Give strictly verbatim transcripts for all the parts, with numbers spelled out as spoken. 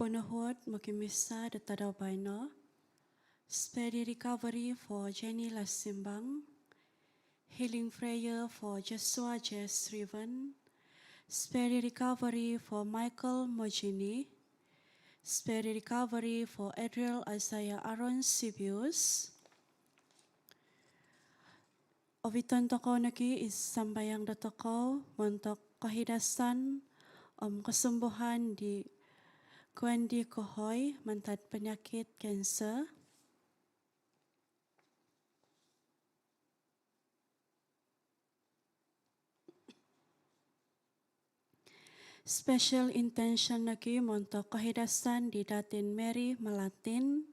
Ponohuod mokimisa do tadau baino. Speedy recovery for Jenny Lasimbang. Healing prayer for Joshua J Striven. Speedy recovery for Michael Mojini. Speedy recovery for Adriel Isaiah Aaron Sibius. Oviton tokou nogi i sambayang dotokou montok kohidasan om kosumbuhan di Kuan di Kohoi mantad panyakit kanser. Special intention nogi montok kohidasan di Datin Mary Malatin,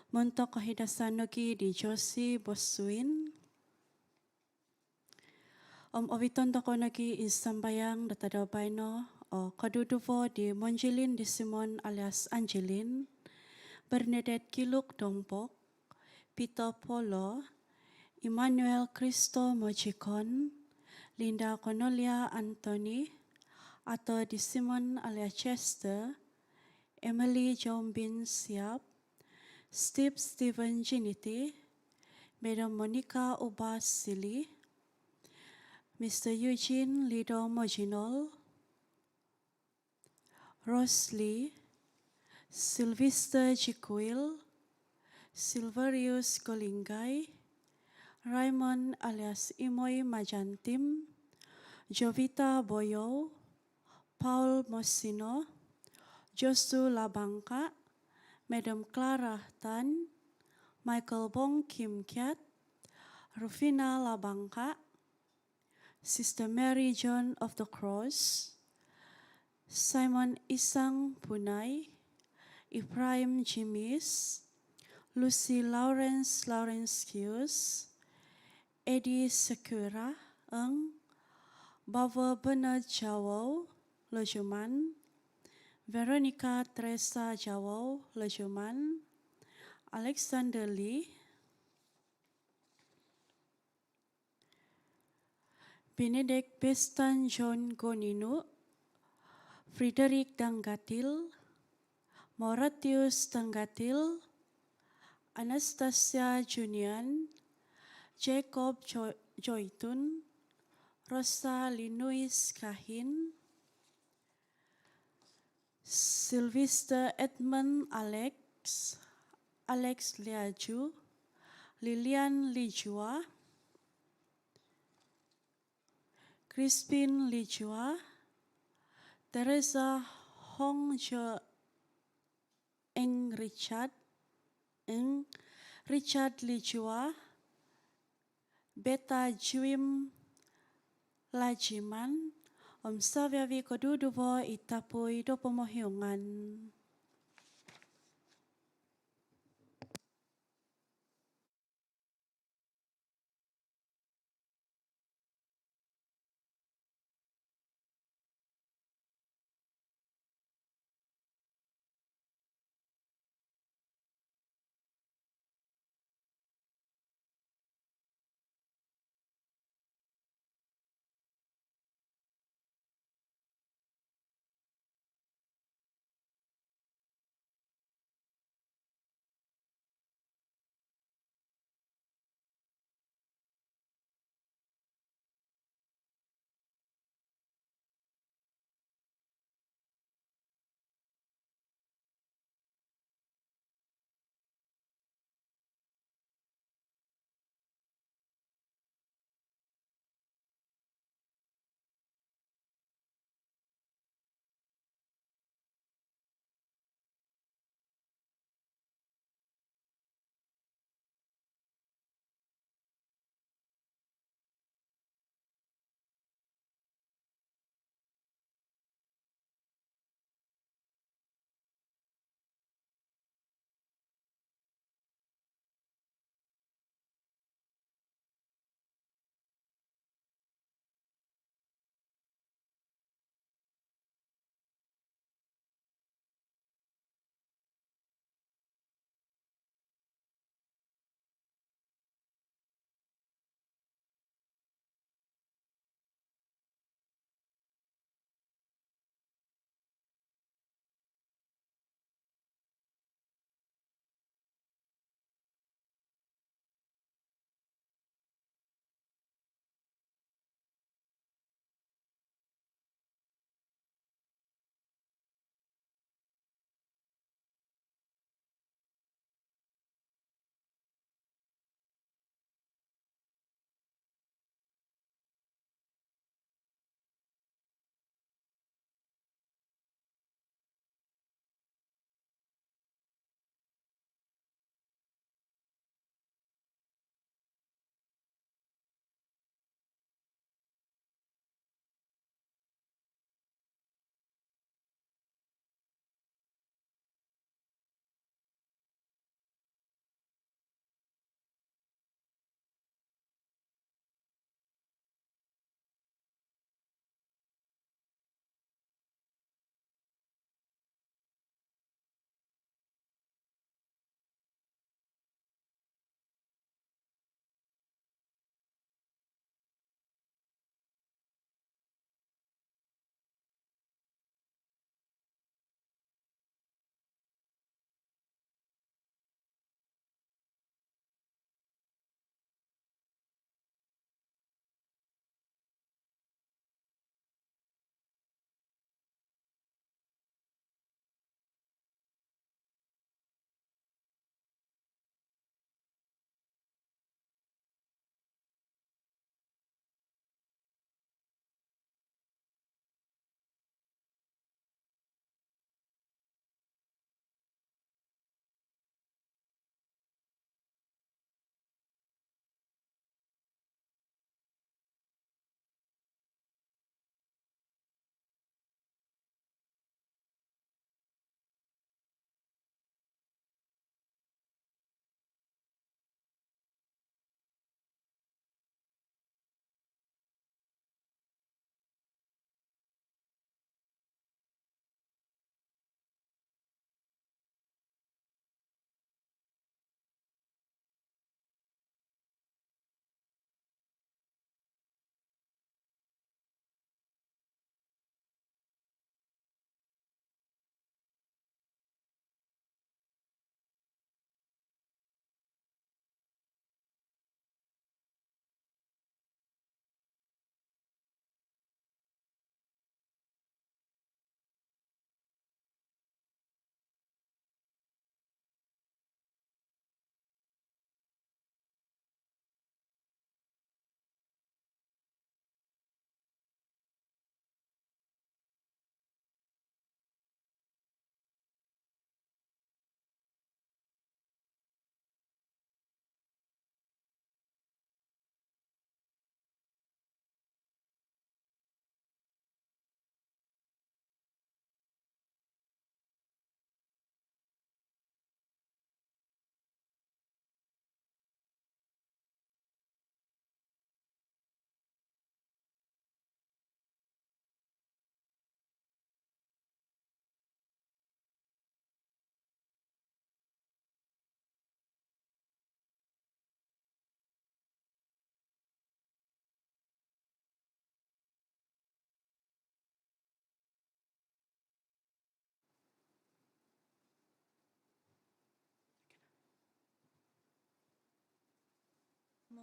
montok kohidasan nogi di Josie Bosuin. Om oviton tokou nogi i sambayang do tadau baino o koduduvo di Monjilin di Simon alias Angelin, Bernadette Kiluk Dompok, Peter Polo, Emmanuel Christo Mojikon, Linda Cornelia Anthony, Arthur di Simon alias Chester, Emily Jombin Siap, Steve Stephen Giniti, Madam Monica Ubas Sili, Mister Eugene Lido Mojinol, Rose Lee, Sylvester Jikuil, Silverius Golinggai, Raymond alias Imoi Majantim, Jovita Boyo, Paul Mosino, Josu Labangka, Madam Clara Tan, Michael Bong Kim Kiat, Rufina Labangka, Sister Mary John of the Cross, Simon Isang Punai, Ephraim Jimis, Lucy Lawrence Laurentius, Eddie Sakura Eng, Bava Bernard Jawau Lojuman, Veronica Teresa Jawau Lojuman, Alexander Lee, Benedict Pestan John Goninu, Frederick Danggatil, Mauritius Danggatil, Anastasia Junian, Jacob Jo- Joitun, Rosa Linuis Kahin, Sylvester Edmund Alex, Alex Liaju, Lilian Lijua, Crispin Lijua, Teresa Hong Jo Eng Richard, Eng Richard Lijua, Beta Juim Lajiman, om saviavi koduduvo i tapui do pomohiungan.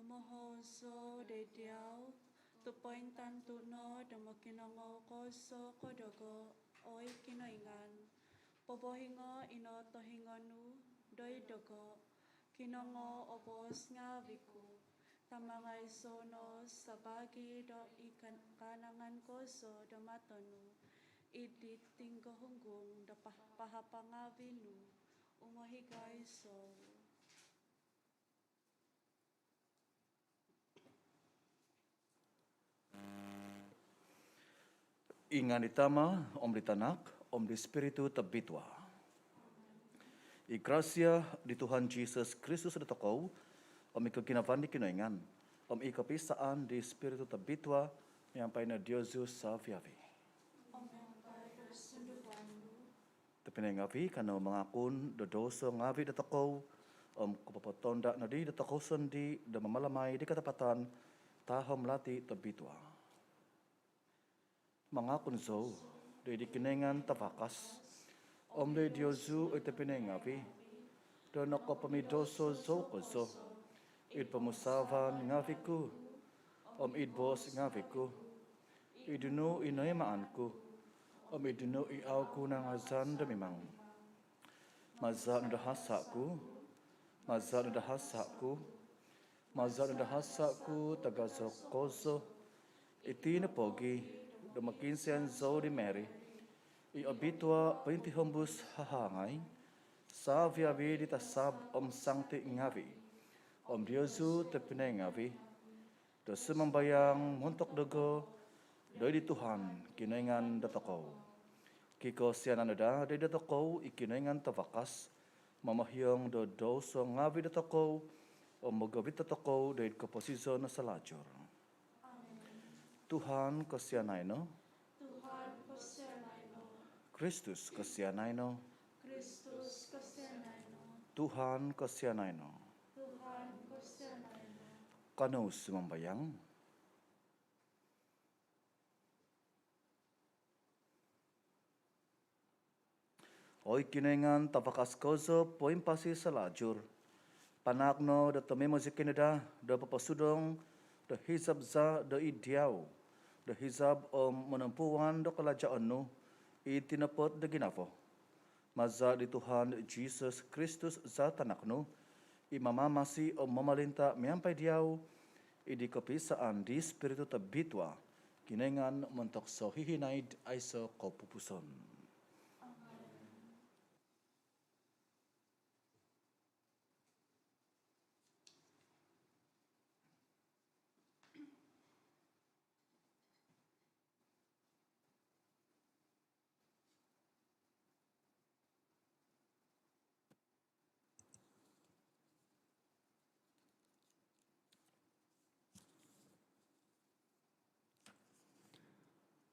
Mohozo doid diau, tu pointantu no do mokinongou kozo ko dogo, oi Kinoingan. Pobohingo ino tohingo nu doid dogo, kinongou o boos ngaavi ku, tamangai zou no sabaagi do i kan-, kaanangan kozo do mato nu, id di tinggohunggung do pah-, pahapa ngaavi nu, umohigai zou. Id ngaan di Tama, om di Tanak, om di Spiritu Tobitua. I grasia di Tuhan Jisus Kristus dotokou, om i koginavaan di Kinoingan, om i kopisaan di Spiritu Tobitua, miampai no diozu saviavi. Tobpinai ngaavi, kanou mangakun do douso ngaavi dotokou, om kopopotonda nodi dotokou sondii do mamalamai di katapatan tahom lati tobitua. Mangakun zou doid di Kinoingan Tavakas, om doid diozu oi tobpinai ngaavi, do nokopomidouso zou kozo, id pomusaavan ngaavi ku, om id boos ngaavi ku, id nunu i noimaan ku, om id nunu i au ku nangazan do mimang. Maza no do hasa ku, maza no do hasa ku, maza no do hasa ku tagazo kozo. Iti no pogi do mokiinsian zou di Mary i obitua pointihombus hahangai, saviavi di tasab om sangti ngaavi, om diozu tobpinai ngaavi, do sumambayang montok dogo doid di Tuhan Kinoingan dotokou. Kikosianan no daa doid dotokou i Kinoingan Tavakas, momohiong do douso ngaavi dotokou, om mogovit dotokou doid koposizon salajur. Amin. Tuhan, kosianai no. Tuhan, kosianai no. Kristus, kosianai no. Kristus, kosianai no. Tuhan, kosianai no. Tuhan, kosianai no. Kanou sumambayang. Oi Kinoingan Tavakas kozo poimpasi salajur, panaak no do tumimo zikoi no daa do poposudong do hizab za doid diau, do hizab om monompuan do kalajaon nu id tinopot do ginavo. Maza di Tuhan Jisus Kristus za Tanak nu, i mamamasi om momolinta miampai diau, id di kopisaan di Spiritu Tobitua, Kinoingan montok sohihinaid aiso kopupuson.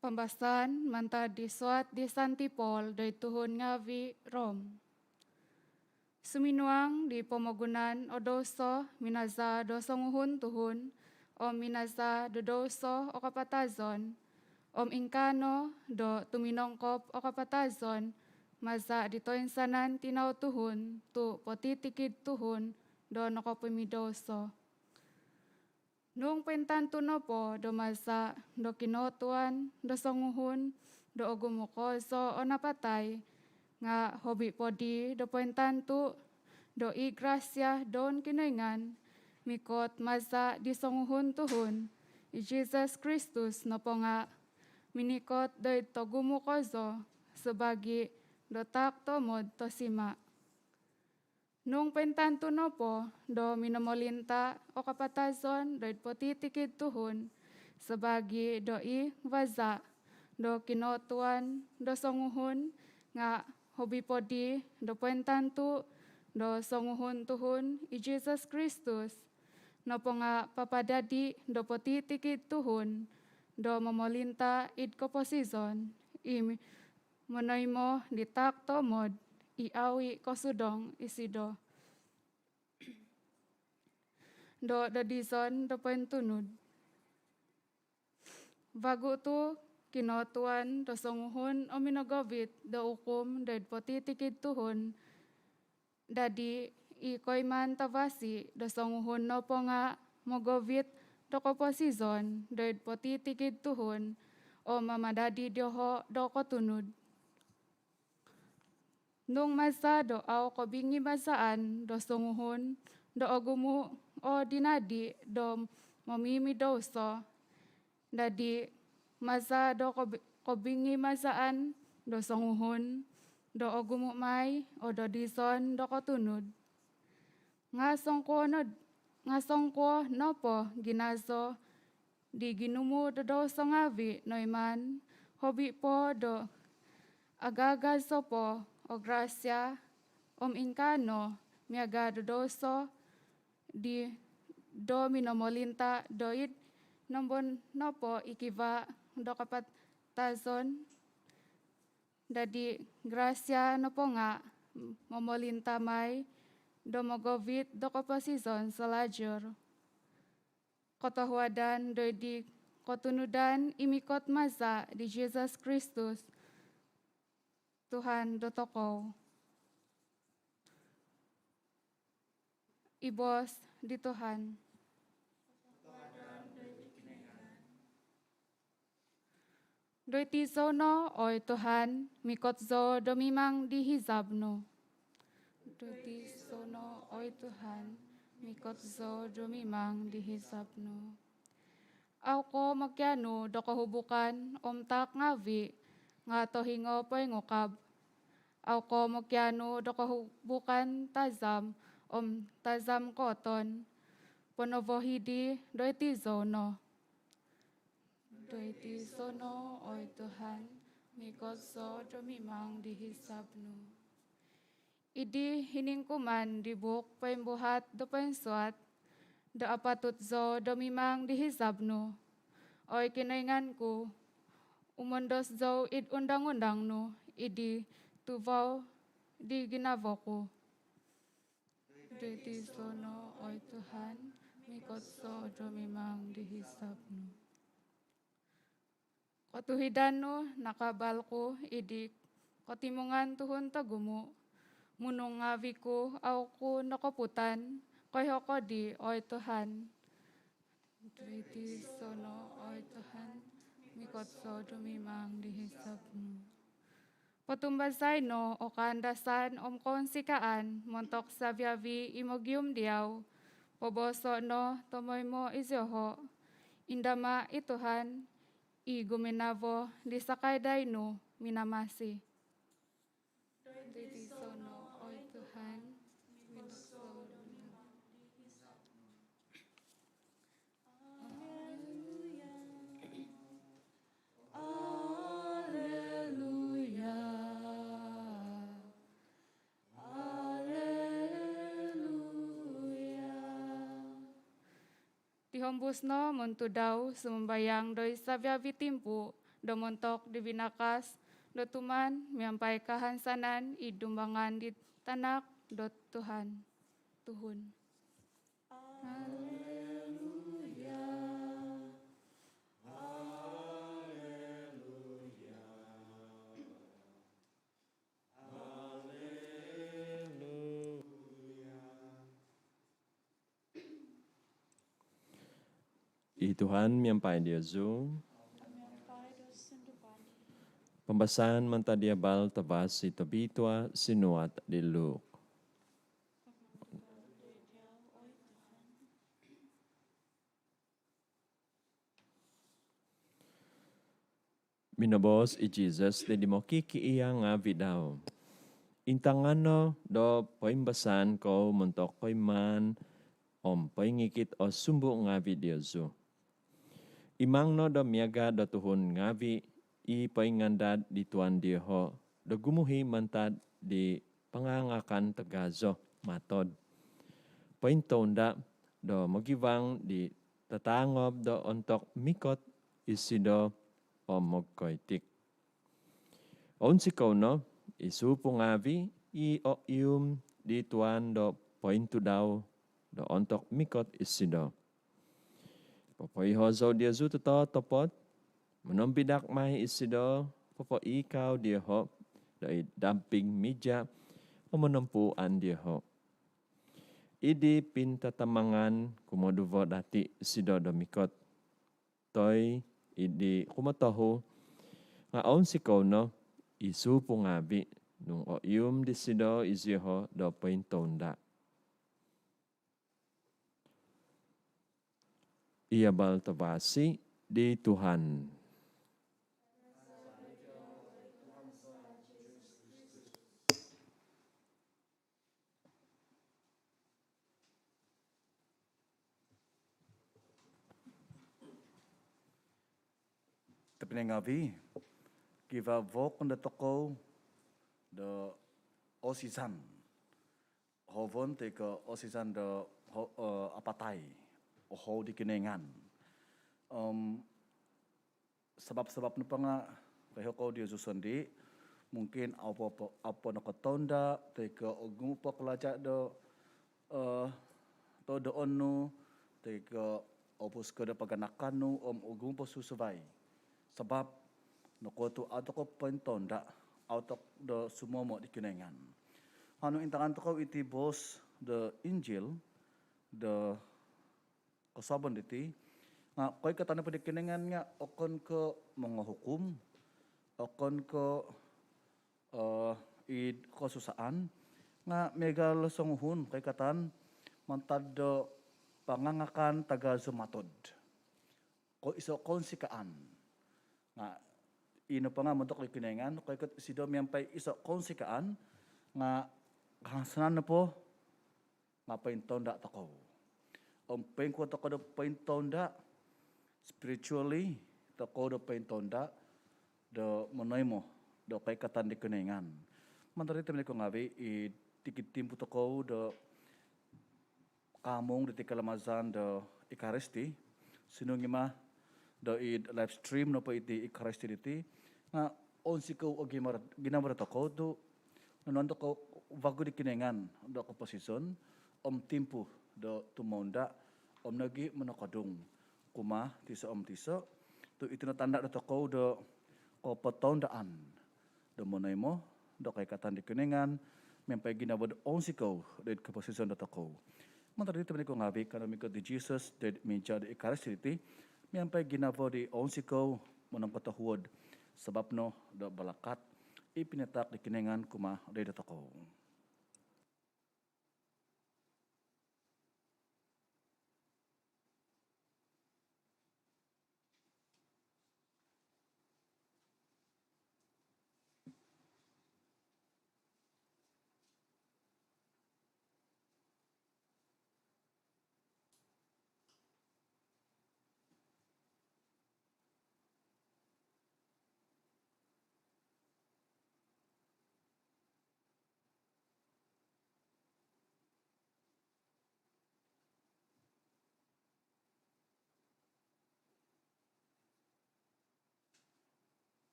Pambasaan mantad di suat di Santi Paul doid tuhun ngaavi Rom. Suminuang di pomogunan o douso minaza do songuhun tuhun, om minaza do douso o kapatazon, om ingkaa no do tuminongkop o kapatazon maza di toinsanan tinau tuhun tu potitikid tuhun do nokopomidouso. Nung pointantu nopo do maza do kinotuan do songuhun do ogumu kozo o napatai, nga hobi po di do pointantu do i grasia do Kinoingan mikot maza di songuhun tuhun, i Jisus Kristus nopo nga minikot doid togumu kozo sabaagi do taak tomod tosima. Nung pointantu nopo do minomolinta o kapatazon doid potitikid tuhun sabaagi do i vaza do kinotuan do songuhun, nga hobi po di do pointantu do songuhun tuhun, i Jisus Kristus nopo nga papadadi do potitikid tuhun do momolinta id koposizon, i monoimo di taak tomod i avi kosudong isido do dodizon do pointunud. Vagu tu kinotuan do songuhun o minogovit do ukum doid potitikid tuhun, dadi i koimaan tavasi do songuhun nopo nga mogovit do koposizon doid potitikid tuhun om mamadadi dioho do kotunud. Nung maza do au kobingimasaan do songuhun do ogumu o dinadi do momimidouso, dadi maza do kobi-, kobingimasaan do songuhun do ogumu mai o dodizon do kotunud. Nga songkuo no, nga songkuo nopo ginazo di ginumu do douso ngavi noiman, hobi po do agagazo po o grasia om ingkaa no miaga do douso di do minomolinta doid nombo nopo i kiva do kapatazon. Dadi grasia nopo nga momolinta mai do mogovit do koposizon salajur. Kotohuadan doid di kotunudan i mikot maza di Jesus Kristus, Tuhan dotokou. I boos di Tuhan. Doiti zou no, oi Tuhan, mikot zou do mimang di hizab nu. Doiti zou no, oi Tuhan, mikot zou do mimang di hizab nu. Au ko mokianu do kohubukan om taak ngavi, nga tohingo poingukab. Au ko mokianu do kohubukan tazam om tazam kooton. Ponovohi di doiti zou no. Doiti zou no, oi Tuhan, mikot zou do mimang di hizab nu. Id di hiningkuman di buuk poimbuhat do poinsuat, do apatut zou do mimang di hizab nu. Oi Kinoingan ku, umondos zou id undang-undang nu id di tuvau di ginavo ku. Doiti zou no, oi Tuhan, mikot zou do mimang di hizab nu. Kotuhidan nu nakaabal ku id di kotimungan tuhun togumu. Munung ngavi ku au ku nokoputan, koiho ko di, oi Tuhan. Doiti zou no, oi Tuhan, mikot zou do mimang di hizab nu. Potumbazai no o kaandasan om kounsikaan montok savi-avi i mogium diau. Pobooso no tomoimo izioho. Indama i Tuhan, i guminavo di sakaidai nu minamasi. Doiti zou no, oi Tuhan, mikot zou do mimang di hizab nu. Aleluya. Aleluya. Aleluya. Tihombus no montudau sumambayang doid savi-avi timpu do montok di binakas do tuman miampai kahansanan id dumbangan di tanak do Tuhan. Tuhun. Aleluya. Aleluya. Aleluya. I Tuhan miampai diozu. Pambasaan mantad di Abal Tavasi Tobitua sinuat di Luk. Minoboos i Jesus di mokikiia ngavi dau, intangan no do poimbasaan kou montok koimaan om poingikit o sumbu ngavi diozu. Imang no do miaga do tuhun ngavi i poingandad di tuan dioho do gumuhi mantad di pangangakan tagazo matod. Pointounda do mogivang di tatangob do ontok mikot isido om mogkoitik. Ounsikou no i supu ngavi i oium di tuan do pointudau do ontok mikot isido. Popoiho zou diozu tototopot, monombidak mai isido popoikau dioho doid damping mija om monompuan dioho. id di pintatamangan kumoduvo dati' disido do mikot. Toi id di kumotohu nga' ounsikou no i supu ngaavi' nung oihum disido iziho' do pointounda'. I abal tavasi di Tuhan. Tobpinai ngaavi', kivaa vokon dotokou do osizan. Hovon toi ko' osizan do ho-, eh, apatai. Ohou di Kinoingan. Om sabap-sabap nopo nga' koiho kou diozu sondii', mungkin au po, au po nokotounda', toi ko' ogumu' po kalaja' do, eh, todoon nu, toi ko' opus ko do paganakan nu, om ogumu' po susuvai. Sabap nokuo tu' au tokou pointounda', au tokou do sumomo' di Kinoingan. Kanou intangan tokou iti boos do Injil do kosuabon diti, nga' koikatan nopo di Kinoingan nga' okon ko' mongohukum, okon ko', eh, id kosusaan, nga' miagal songuhun koikatan mantad do pangangakan tagazo matod. Ko' iso' kounsikaan. Nga' ino po nga' montok di Kinoingan, koikot isido miampai iso' kounsikaan, nga' kahansanan nopo nga' pointounda' tokou. Om poingkuo tokou do pointounda', spiritually tokou do pointounda', do monoimo do koikatan di Kinoingan. Mantad diti tobpinai ku ngaavi', i tikid timpu tokou do kaamung diti kalamazan do Ekaristi, sinungimaa do id live stream nopo iti Ekaristi diti, nga' ounsikou o gimar-, ginavo dotokou tu' nonuan tokou vagu di Kinoingan do koposizon om timpu do tumounda' om nogi' monokodung kumaa tiso' om tiso', tu' iti no tanda' dotokou do kopotoundaan do monoimo do koikatan di Kinoingan miampai ginavo do ounsikou do id koposizon dotokou. Mantad diti tobpinai ku ngaavi', kanou mikot di Jisus do id mija do Ekaristi diti miampai ginavo di ounsikou monongkotohuod, sabap no do balakat i pinataak di Kinoingan kumaa dotokou.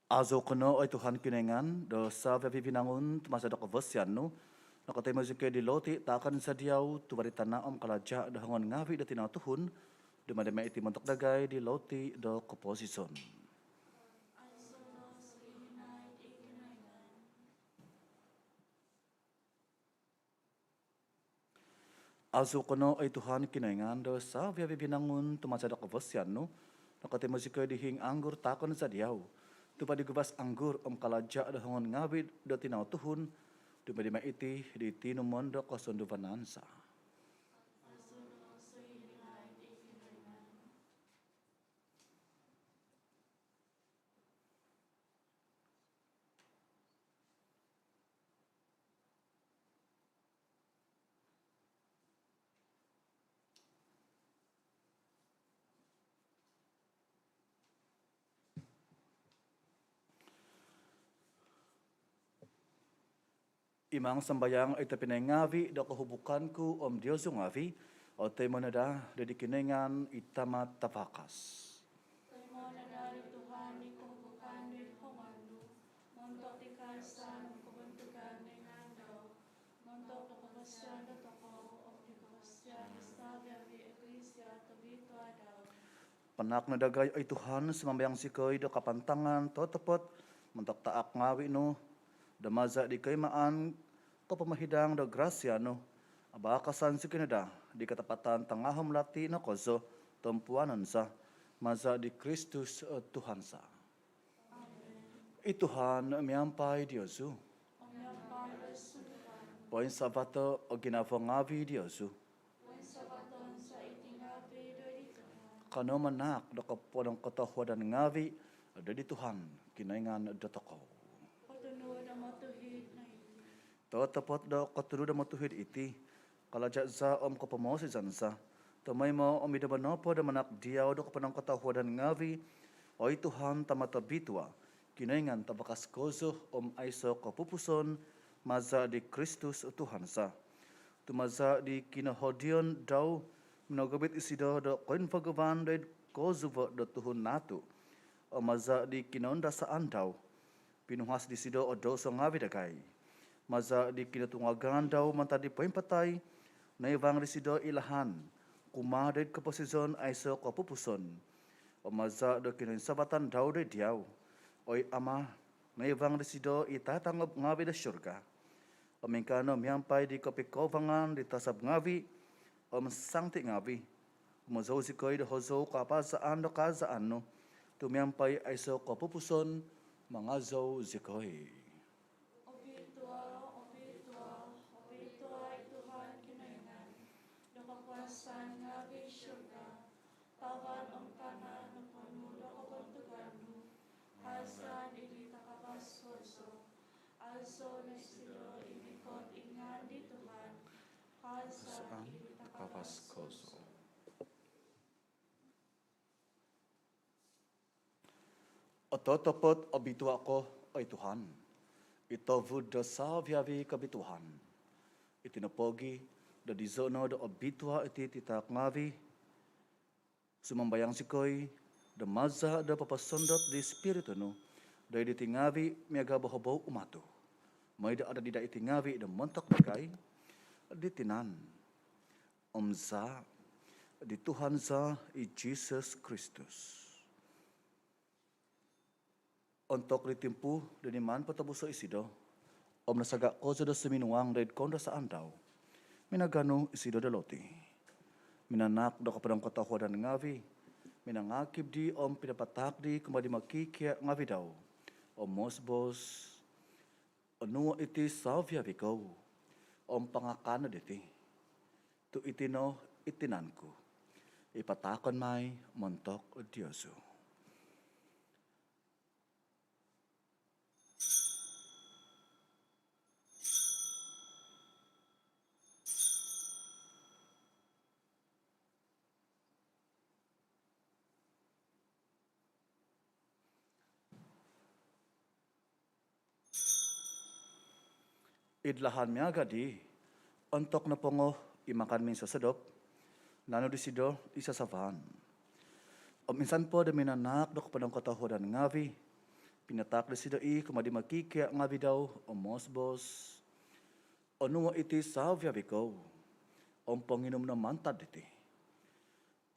Aazou ko no, oi Tuhan Kinoingan do savi-avi vinangun, tu maza do kavasian nu nokotoimo zikoi di loti taakon za diau, tuva' di tana' om kalaja' do hongon ngaavi' do tinau tuhun, dumadi mai iti montok dagai di loti do koposizon. Aazou ko no, oi Tuhan Kinoingan do savi-avi vinangun, tu maza do kavasian nu nokotoimo zikoi di hiing anggur taakon za diau, tuva' di guvas anggur om kalaja' do hongon ngaavi' do tinau tuhun, dumadi mai iti di tinumon do kosunduvanan za. Imang sambayang, oi tobpinai ngaavi' do kohubukan ku om diozu ngaavi', otoimo no daa do di Kinoingan i Tama' Tavakas. Otoimo no daa di Tuhan i kohubukan do id hongon nu, montok di kaansan om kobontugan do ngaan dau, montok do kavasian dotokou om di kavasian do savi-avi' Eklisia tobitua dau. Panaak no dagai oi Tuhan, sumambayang zikoi, do kapantangan totopot montok taak ngavi nu, do maza di koimaan kopomohidang do grasia nu, abakasan zikoi no daa di katapatan tangahom lati no kozo tompuanon za, maza di Kristus Tuhan za. I Tuhan miampai diozu. Poinsavato o ginavo ngavi diozu. Kanou manaak do koponongkotohuadan ngavi doid Tuhan Kinoingan dotokou. Totopot do kotunud om otuhid iti, kalaja za om kopomoosizan za, tomoimo om id nombo nopo do manaak diau do koponongkotohuadan ngavi, oi Tuhan, Tama tobitua, Kinoingan tavakas kozo om aiso kopupuson, maza di Kristus Tuhan za. Tu maza di kinohodion dau, minogovit isido do koinvaguvan doid kozuvo do tuhun natu, om maza di kinoundasaan dau, pinuhas disido o douso ngavi dagai. Maza di kinotungagan dau mantad di poimpatai, noivang disido i lahan kumaa doid koposizon aiso kopupuson. Om maza do kinoinsavatan dau doid diau, oi Ama, noivang disido i tatangob ngavi do surga. Om ingkaa no miampai di kopikovangan di tasab ngavi om sangti ngavi, humozou zikoi do hozou kaapazaan do kaazaan nu, tu miampai aiso kopupuson mangazou zikoi. Obitua, obitua, obitua i Tuhan Kinoingan do kakuasaan ngavi. Surga, tavan om tana noponu do kobontugan nu. Kaazaan id takavas kozo. Azou no isido i mikot id ngaan di Tuhan. Kaazaan id takavas kozo. Ototopot obitua ko, oi Tuhan, i tovud do savi-avi kobituaan. Iti no pogi, do dizo no do obitua iti titaak ngavi, sumambayang zikoi, do maza do poposondot di Spiritu nu doid diti ngavi miaga bohobou umatu, mooi do adadi daa iti ngavi do montok dagai di tinan om zaa di Tuhan za i Jisus Kristus. Ontok di timpu do niman potobuso isido om nasaga kozo do suminuang doid koundasaan dau, minaganu isido do loti, minanaak do koponongkotohuadan ngavi, minangakib di om pinapataak di kumaa di mokikia ngavi dau, om moos-boos: Onuo iti savi-avi kou om pangakan no diti, tu iti no i tinan ku, i pataakon mai montok diozu. Id lahan miaga di, ontok nopongo i makan minsosodop, naanu disido i sasavan om insan po do minanaak do koponongkotohuadan ngavi, pinataak disido i kumaa di mokikia ngavi dau om moos-boos: Onuo iti savi-avi kou om ponginum no mantad diti,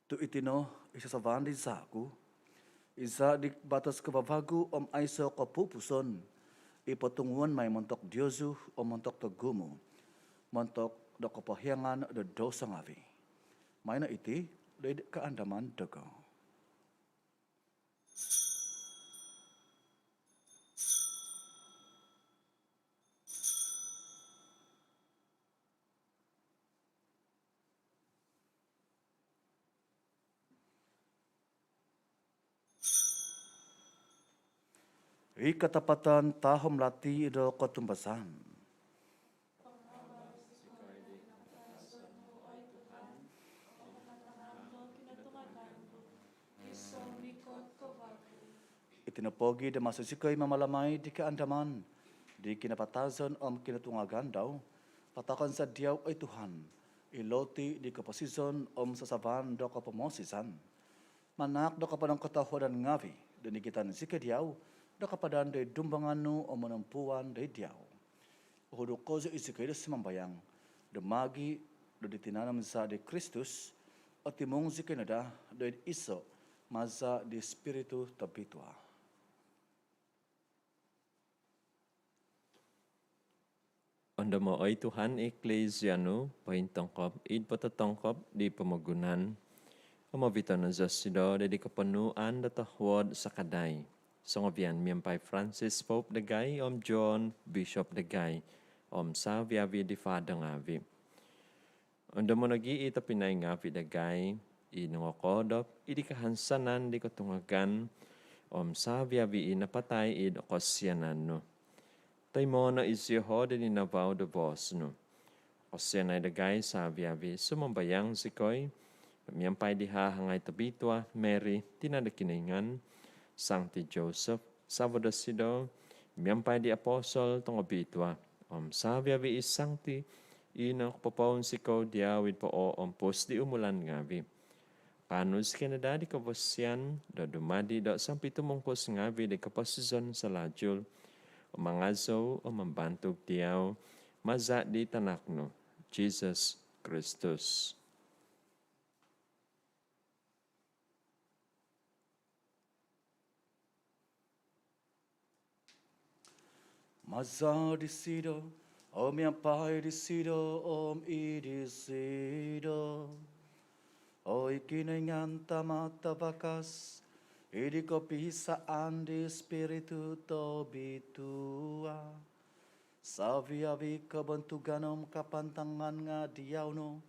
tu iti no i sasavan di zaa ku, i zaa di batos kavavagu om aiso kopupuson, i potunguon mai montok diozu om montok togumu, montok do kopohiangan do douso ngavi. Maai no iti doid kaandaman dogo. I katapatan tahom lati do kotumbazaan. Iti no pogi do maso zikoi mamalamai di kaandaman di kinapatazon om kinotungagan dau, pataakon za diau, oi Tuhan, i loti di koposizon om sasavan do kopomoosizan, manaak do koponongkotohuadan ngavi do nigitan zikoi diau do kapadan doid dumbangan nu om monompuan doid diau. Uhuduk kozo izikoi do sumambayang do maagi do di tinan om zaa di Kristus, otimung zikoi no daa doid iso Maza di Spiritu Tobitua. Ondomo oi Tuhan i Eklezia nu pointongkop id pototongkop di pomogunan om ovito no zosido do id koponuan do tohuod sakadai songovian miampai Francis Pope dagai om John Bishop dagai om savi-avi di fada ngavi. Ondomo nogi i tobpinai ngavi dagai i nongokoodop id kahansanan di kotungagan om savi-avi i napatai id kosianan nu. Toimo no izioho do ninavau do boos nu. Kosianai dagai savi-avi, sumambayang zikoi, miampai di hahangai tobitua Mary tina do Kinoingan, Sangti Joseph savo dosido, miampai di apostol tongobitua om savi-avi i sangti i nokopopounsikou diau id pooompus di umulan ngavi. Kaanu zikoi no daa di kavasian do dumadi do sompitumungkus ngavi di koposizon salajul om mangazou om mambantug diau maza di tanak nu Jesus Kristus. Maza disido, om miampai disido, om id disido, oi Kinoingan Tama Tavakas, id kopiisaan di Spiritu Tobitua, savi-avi kobontugan om kapantangan nga diau no,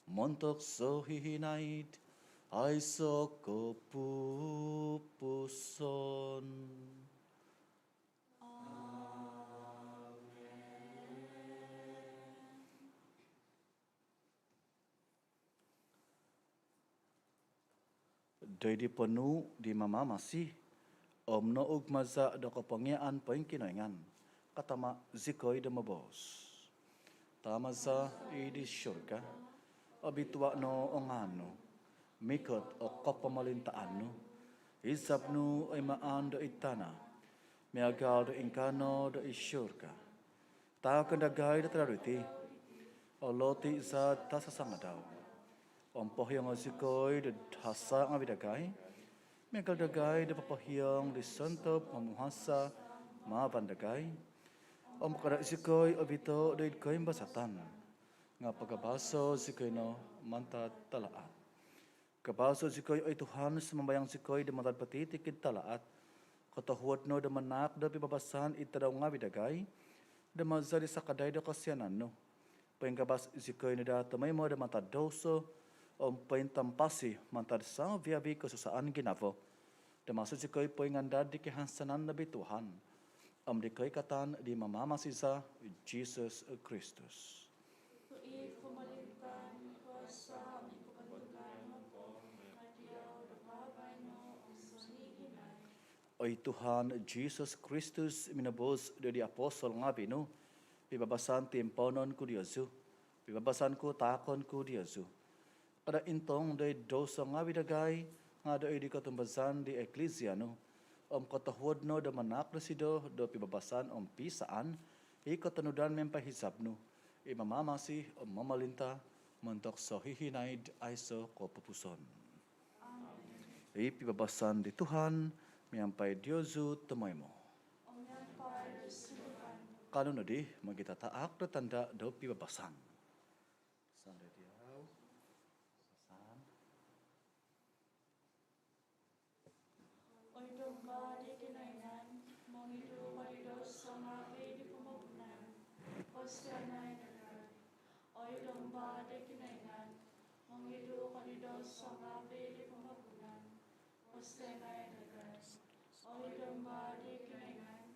montok sohihinaid aiso kopupuson. Doid ponuu di Mamamasi om nougmaza do kopongiaan poingkinoingan, katama zikoi do moboos: Tama za id surga, obitua no o ngaan nu, mikot o kopomolintaan nu, hizab nu oi maan do id tana miagal do ingkaa no do id surga. Taakon dagai do tadau diti o loti za tasasangadau. Om pohiongo zikoi do hasa ngavi dagai, miagal dagai do popohiong di sontob momuhasa mavan dagai. Om kada zikoi ovito do id koimbazatan, nga pagabaso zikoi no mantad talaat. Gabaso zikoi oi Tuhan, sumambayang zikoi, do mantad potitikid talaat. Kotohuod no do manaak do pibabasan id tadau ngavi dagai, do maza di sakadai do kosianan nu, poinggabas zikoi no daa tomoimo do mantad douso om pointampasi mantad savi-avi kosusaan ginavo, do maso zikoi poingandad di kahansanan nobitua om di koikatan di Mamamasi za Jesus Kristus. Tu i kopomolintaan, i kuasa om i kobontugan nopo nga diau do baino om sohihinaid. Oi Tuhan Jesus Kristus, minoboos do di apostol ngavi nu: Pibabasan timpoonon ku diozu, pibabasan ku taakon ku diozu. Kada intong do id douso ngavi dagai, nga do id kotumbazaan di Eklezia nu. Om kotohuod no do manaak disido do pibabasan om piisaan i kotonudan miampai hizab nu, i mamamasi om momolinta montok sohihinaid aiso kopupuson. Amen. I pibabasan di Tuhan miampai diozu tomoimo. Om miampai di sunduvan nu. Kanou nodi mogitataak do tanda do pibabasan. Sandad diau. Pasan. Oi Domba di Kinoingan, mongidu ko di douso ngavi di pomogunan, kosianai dagai. Oi Domba di Kinoingan, mongidu ko di douso ngavi di pomogunan, kosianai dagai. Oi Domba di Kinoingan,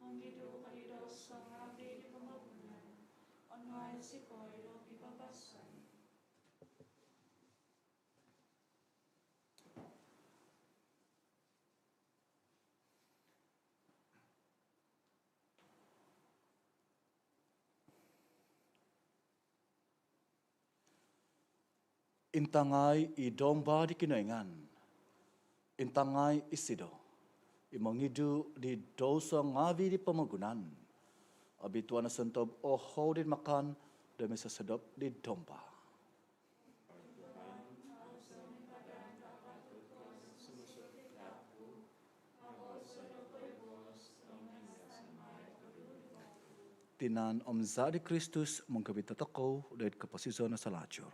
mongidu ko di douso ngavi di pomogunan, onuai zikoi do pibabasan. Intangai i Domba di Kinoingan. Intangai isido i mongidu di douso ngavi di pomogunan. Obitua no sontob o hodi makan do misosodop di Domba. Tinan om Zaa di Kristus mongkobit tokou doid koposizon salajur.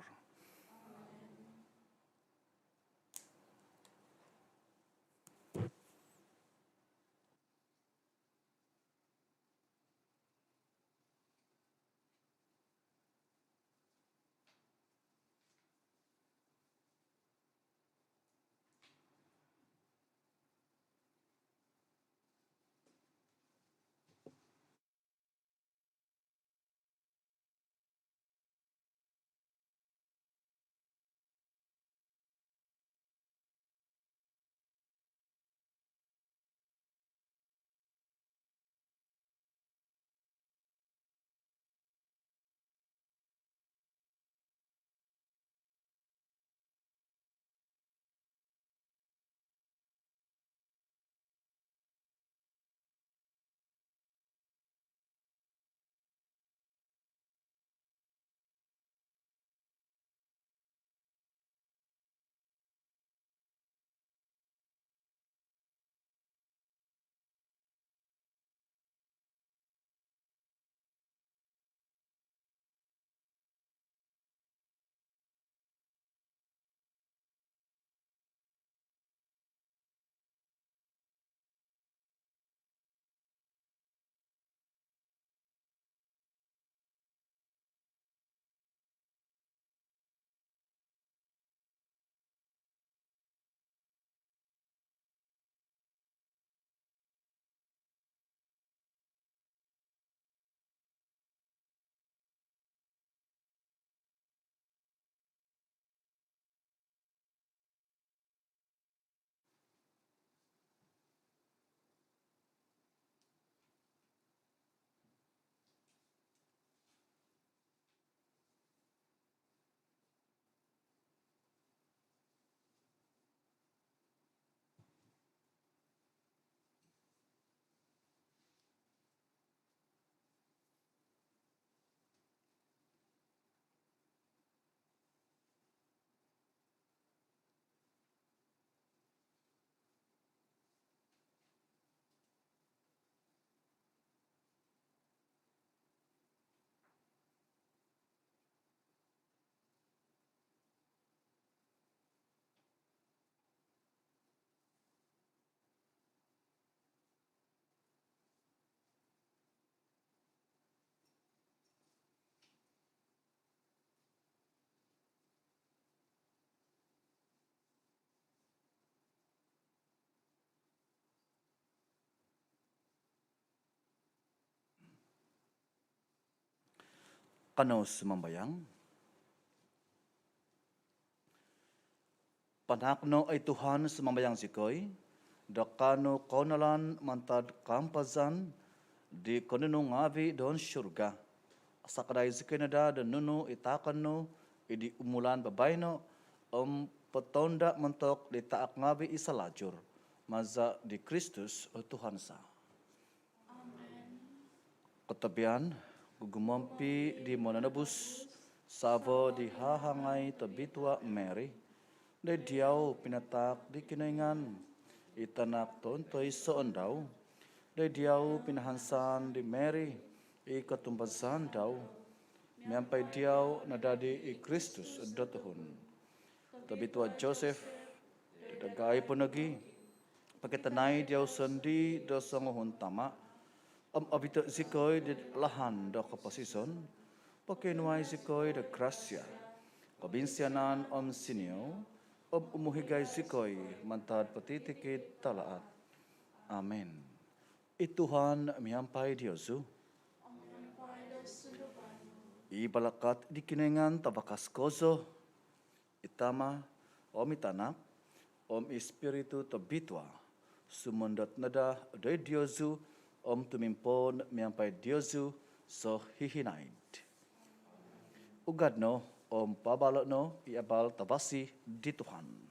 Kanou sumambayang. Panaak no, oi Tuhan, sumambayang zikoi, do kaanu kounalan mantad kaampazan di konunu ngaavi' don surga. Sakadai zikoi no daa do nunu i taakon nu id di umulan babaino om potounda' montok di taak ngaavi' i salajur. Maza' di Kristus o Tuhan za. Amen. Kotobian gugumompi' di Mononobus, savo di hahangai tobitua' Mary. Doid diau pinataak di Kinoingan i Tanak tontoisoon dau. Doid diau pinahansan di Mary i kotumbazaan dau. Miampai diau nadadi i Kristus do tuhun. Tobitua' Joseph, dadagai po nogi' pokitanai diau sondii' do songuhun tama', om obito' zikoi di lahan do koposizon. Pokionuai zikoi do grasia, kobinsianan om siniou, om umuhigai zikoi mantad potitikid talaat. Amen. I Tuhan miampai diozu. I balakat di Kinoingan tabakas kozo, i Tama', om i Tanak, om i Spiritu Tobitua', sumondot no daa doid diozu, om tumimpoon miampai diozu sohihinaid. Ugad no, om paabalo' no i abal tavasi di Tuhan.